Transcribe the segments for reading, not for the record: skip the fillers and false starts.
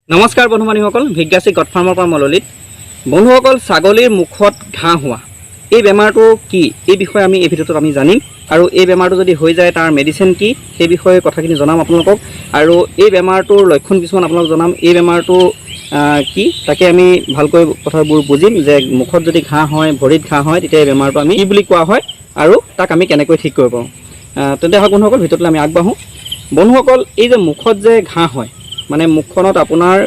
নমস্কাৰ বন্ধু বান্ধৱীসকল, ভিজ্ঞাচী গট ফাৰ্মৰ পৰা মই ললিত। বন্ধুসকল, ছাগলীৰ মুখত ঘাঁহ হোৱা এই বেমাৰটো কি, এই বিষয়ে আমি এই ভিডিঅ'টোত আমি জানিম আৰু এই বেমাৰটো যদি হৈ যায় তাৰ মেডিচিন কি, সেই বিষয়ে কথাখিনি জনাম আপোনালোকক আৰু এই বেমাৰটোৰ লক্ষণ কিছুমান আপোনালোকক জনাম। এই বেমাৰটো কি, তাকে আমি ভালকৈ কথাবোৰ বুজিম যে মুখত যদি ঘাঁহ হয়, ভৰিত ঘাঁহ হয়, তেতিয়া এই বেমাৰটো আমি কি বুলি কোৱা হয় আৰু তাক আমি কেনেকৈ ঠিক কৰিব পাৰোঁ। তেন্তে আহক বন্ধুসকল, ভিতৰলৈ আমি আগবাঢ়োঁ। বন্ধুসকল, এই যে মুখত যে ঘাঁহ হয়, মানে মুখখনত আপোনাৰ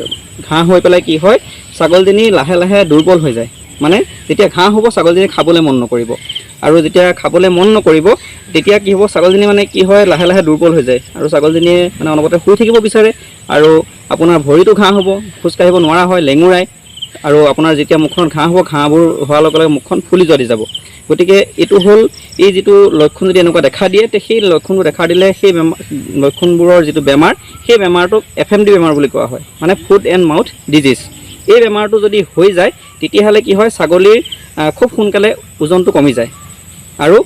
ঘাঁহ হৈ পেলাই কি হয়, ছাগলজনী লাহে লাহে দুৰ্বল হৈ যায়। মানে যেতিয়া ঘাঁহ হ'ব, ছাগলজনী খাবলৈ মন নকৰিব আৰু যেতিয়া খাবলৈ মন নকৰিব, তেতিয়া কি হ'ব? ছাগলজনী মানে কি হয়, লাহে লাহে দুৰ্বল হৈ যায় আৰু ছাগলজনীয়ে মানে অনবৰতে শুই থাকিব বিচাৰে আৰু আপোনাৰ ভৰিতো ঘাঁহ হ'ব, খোজ কাঢ়িব নোৱাৰা হয়, লেঙুৰাই আৰু আপোনাৰ যেতিয়া মুখখনত ঘাঁহ হ'ব, ঘাঁহবোৰ হোৱাৰ লগে লগে মুখখন ফুলি যোৱা দি যাব। গতিকে এইটো হ'ল এই যিটো লক্ষণ যদি এনেকুৱা দেখা দিয়ে, তে সেই লক্ষণবোৰ দেখা দিলে সেই বেমাৰ লক্ষণবোৰৰ যিটো বেমাৰ, সেই বেমাৰটোক এফএমডি বেমাৰ বুলি কোৱা হয়, মানে ফুট এণ্ড মাউথ ডিজিজ। এই বেমাৰটো যদি হৈ যায়, তেতিয়াহ'লে কি হয়, ছাগলীৰ খুব সোনকালে ওজনটো কমি যায় আৰু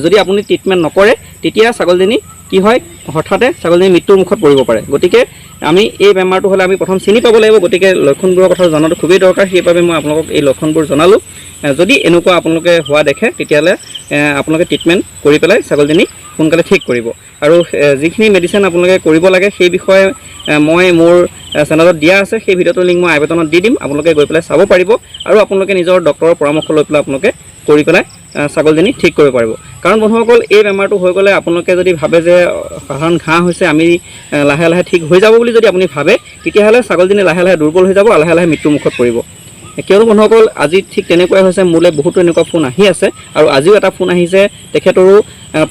যদি আপুনি ট্ৰিটমেণ্ট নকৰে, তেতিয়া ছাগলজনী কি হয়, হঠাতে ছাগলজনী মৃত্যুৰ মুখত পৰিব পাৰে। গতিকে আমি এই বেমাৰটো হ'লে আমি প্ৰথম চিনি পাব লাগিব। গতিকে লক্ষণবোৰৰ কথা জনাটো খুবেই দৰকাৰ। সেইবাবে মই আপোনালোকক এই লক্ষণবোৰ জনালোঁ। যদি এনেকুৱা আপোনালোকে হোৱা দেখে, তেতিয়াহ'লে আপোনালোকে ট্ৰিটমেণ্ট কৰি পেলাই ছাগলজনী সোনকালে ঠিক কৰিব আৰু যিখিনি মেডিচিন আপোনালোকে কৰিব লাগে, সেই বিষয়ে মই মোৰ চেনেলত দিয়া আছে। সেই ভিডিঅ'টোৰ লিংক মই আই বাটনত দি দিম, আপোনালোকে গৈ পেলাই চাব পাৰিব আৰু আপোনালোকে নিজৰ ডক্টৰৰ পৰামৰ্শ লৈ পেলাই আপোনালোকে কৰি পেলাই ছাগলজনী ঠিক কৰিব পাৰিব। কাৰণ বন্ধুসকল, এই বেমাৰটো হৈ গ'লে আপোনালোকে যদি ভাবে যে সাধাৰণ ঘাঁহ হৈছে, আমি লাহে লাহে ঠিক হৈ যাব বুলি যদি আপুনি ভাবে, তেতিয়াহ'লে ছাগলজনী লাহে লাহে দুৰ্বল হৈ যাব আৰু লাহে লাহে মৃত্যুৰ মুখত পৰিব। কিয়নো বন্ধুসকল, আজি ঠিক তেনেকুৱাই হৈছে। মোলৈ বহুতো এনেকুৱা ফোন আহি আছে আৰু আজিও এটা ফোন আহিছে। তেখেতৰো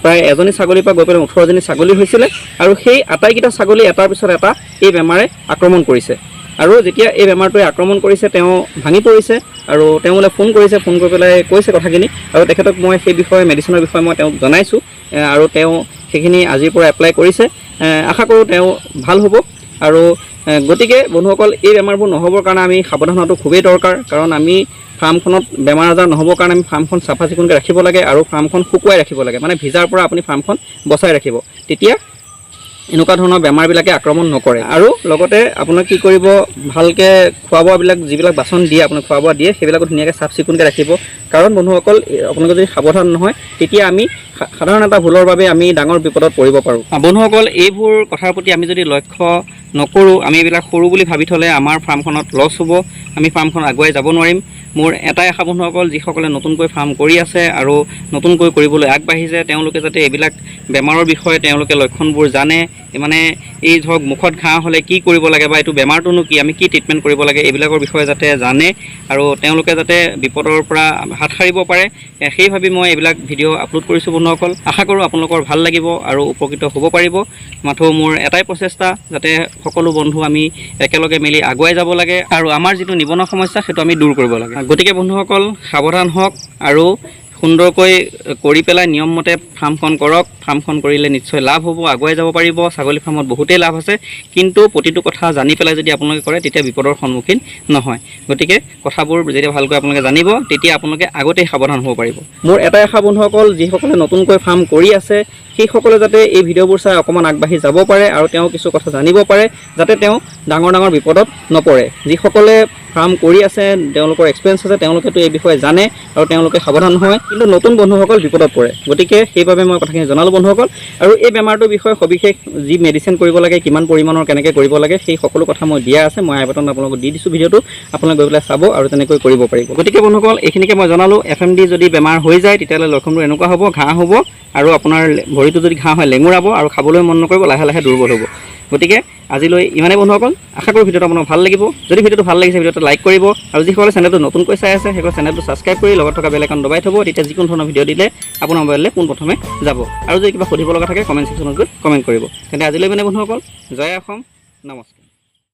প্ৰায় এজনী ছাগলীৰ পৰা গৈ পেলাই 18জনী ছাগলী হৈছিলে আৰু সেই আটাইকেইটা ছাগলী এটাৰ পিছত এটা এই বেমাৰে আক্ৰমণ কৰিছে আৰু যেতিয়া এই বেমাৰটোৱে আক্ৰমণ কৰিছে, তেওঁ ভাঙি পৰিছে আৰু তেওঁ মোলৈ ফোন কৰিছে। ফোন কৰি পেলাই কৈছে কথাখিনি আৰু তেখেতক মই সেই বিষয়ে, মেডিচিনৰ বিষয়ে মই তেওঁক জনাইছোঁ আৰু তেওঁ সেইখিনি আজিৰ পৰা এপ্লাই কৰিছে। আশা কৰোঁ তেওঁ ভাল হ'ব। আৰু গতিকে বন্ধুসকল, এই বেমাৰবোৰ নহ'বৰ কাৰণে আমি সাৱধান হোৱাটো খুবেই দৰকাৰ। কাৰণ আমি ফাৰ্মখনত বেমাৰ আজাৰ নহ'বৰ কাৰণে আমি ফাৰ্মখন চাফা চিকুণকৈ ৰাখিব লাগে আৰু ফাৰ্মখন শুকুৱাই ৰাখিব লাগে। মানে ভিজাৰ পৰা আপুনি ফাৰ্মখন বচাই ৰাখিব, তেতিয়া এনেকুৱা ধৰণৰ বেমাৰবিলাকে আক্ৰমণ নকৰে। আৰু লগতে আপোনাক কি কৰিব, ভালকৈ খোৱা বোৱাবিলাক, যিবিলাক বাচন দিয়ে, আপোনাক খোৱা বোৱা দিয়ে, সেইবিলাকো ধুনীয়াকৈ চাফ চিকুণকৈ ৰাখিব। কাৰণ বন্ধুসকল, আপোনালোকে যদি সাৱধান নহয়, তেতিয়া আমি সাধাৰণ এটা ভুলৰ বাবে আমি ডাঙৰ বিপদত পৰিব পাৰোঁ। বন্ধুসকল, এইবোৰ কথাৰ প্ৰতি আমি যদি লক্ষ্য নকৰোঁ, আমি এইবিলাক সৰু বুলি ভাবি থ'লে আমাৰ ফাৰ্মখনত লছ হ'ব, আমি ফাৰ্মখন আগুৱাই যাব নোৱাৰিম। মোৰ এটাই আশা বন্ধুসকল, যিসকলে নতুনকৈ ফাৰ্ম কৰি আছে আৰু নতুনকৈ কৰিবলৈ আগবাঢ়িছে, তেওঁলোকে যাতে এইবিলাক বেমাৰৰ বিষয়ে তেওঁলোকে লক্ষণবোৰ জানে। মানে এই ধৰক মুখত ঘাঁহ হ'লে কি কৰিব লাগে বা এইটো বেমাৰটোনো কি, আমি কি ট্ৰিটমেণ্ট কৰিব লাগে, এইবিলাকৰ বিষয়ে যাতে জানে আৰু তেওঁলোকে যাতে বিপদৰ পৰা হাত সাৰিব পাৰে, সেই ভাবি মই এইবিলাক ভিডিঅ' আপলোড কৰিছোঁ। বন্ধুসকল, আশা কৰোঁ আপোনালোকৰ ভাল লাগিব আৰু উপকৃত হ'ব পাৰিব। মাথো মোৰ এটাই প্ৰচেষ্টা, যাতে সকলো বন্ধু আমি একেলগে মিলি আগুৱাই যাব লাগে আৰু আমাৰ যিটো নিবনুৱা সমস্যা, সেইটো আমি দূৰ কৰিব লাগে। গতিকে বন্ধুসকল, সাৱধান হওক আৰু সুন্দৰকৈ কৰি পেলাই নিয়মমতে ফাৰ্মখন কৰক। ফাৰ্মখন কৰিলে নিশ্চয় লাভ হ'ব, আগুৱাই যাব পাৰিব। ছাগলী ফাৰ্মত বহুতেই লাভ আছে, কিন্তু প্ৰতিটো কথা জানি পেলাই যদি আপোনালোকে কৰে, তেতিয়া বিপদৰ সন্মুখীন নহয়। গতিকে কথাবোৰ যেতিয়া ভালকৈ আপোনালোকে জানিব, তেতিয়া আপোনালোকে আগতেই সাৱধান হ'ব পাৰিব। মোৰ এটাই আশা বন্ধুসকল, যিসকলে নতুনকৈ ফাৰ্ম কৰি আছে, সেইসকলে যাতে এই ভিডিঅ'বোৰ চাই অকণমান আগবাঢ়ি যাব পাৰে আৰু তেওঁ কিছু কথা জানিব পাৰে, যাতে তেওঁ ডাঙৰ ডাঙৰ বিপদত নপৰে। যিসকলে ফাৰ্ম কৰি আছে, তেওঁলোকৰ এক্সপিৰিয়েঞ্চ আছে, তেওঁলোকেতো এই বিষয়ে জানে আৰু তেওঁলোকে সাৱধান হয়, কিন্তু নতুন বন্ধুসকল বিপদত পৰে। গতিকে সেইবাবে মই কথাখিনি জনালোঁ বন্ধুসকল। আৰু এই বেমাৰটোৰ বিষয়ে সবিশেষ, যি মেডিচিন কৰিব লাগে, কিমান পৰিমাণৰ, কেনেকৈ কৰিব লাগে, সেই সকলো কথা মই দিয়া আছে। মই আই বাটনত আপোনালোকক দি দিছোঁ ভিডিঅ'টো, আপোনালোকে গৈ পেলাই চাব আৰু তেনেকৈ কৰিব পাৰিব। গতিকে বন্ধুসকল, এইখিনিকে মই জনালোঁ। এফএমডি যদি বেমাৰ হৈ যায়, তেতিয়াহ'লে লক্ষণবোৰ এনেকুৱা হ'ব, ঘাঁহ হ'ব আৰু আপোনাৰ ভৰিটো যদি ঘাঁহ হয়, লেঙুৰাব আৰু খাবলৈ মন নকৰিব, লাহে লাহে দুৰ্বল হ'ব। গতিকে আজিলৈ ইমানেই বন্ধুসকল। আশা কৰোঁ ভিডিঅ'টো আপোনাক ভাল লাগিব। যদি ভিডিঅ'টো ভাল লাগিছে, ভিডিঅ'টো লাইক কৰিব আৰু যিসকলে চেনেলটো নতুনকৈ চাই আছে, সেইসকলে চেনেলটো ছাবস্ক্ৰাইব কৰি লগত থকা বেল আইকন দবাই থ'ব। তেতিয়া যিকোনো ধৰণৰ ভিডিঅ' দিলে আপোনাৰ মোবাইললৈ পোনপ্ৰথমে যাব। আৰু যদি কিবা সুধিব লগা থাকে, কমেণ্ট ছেকশ্যনত গৈ কমেণ্ট কৰিব। তেন্তে আজিলৈ মানে বন্ধুসকল, জয় অসম, নমস্কাৰ।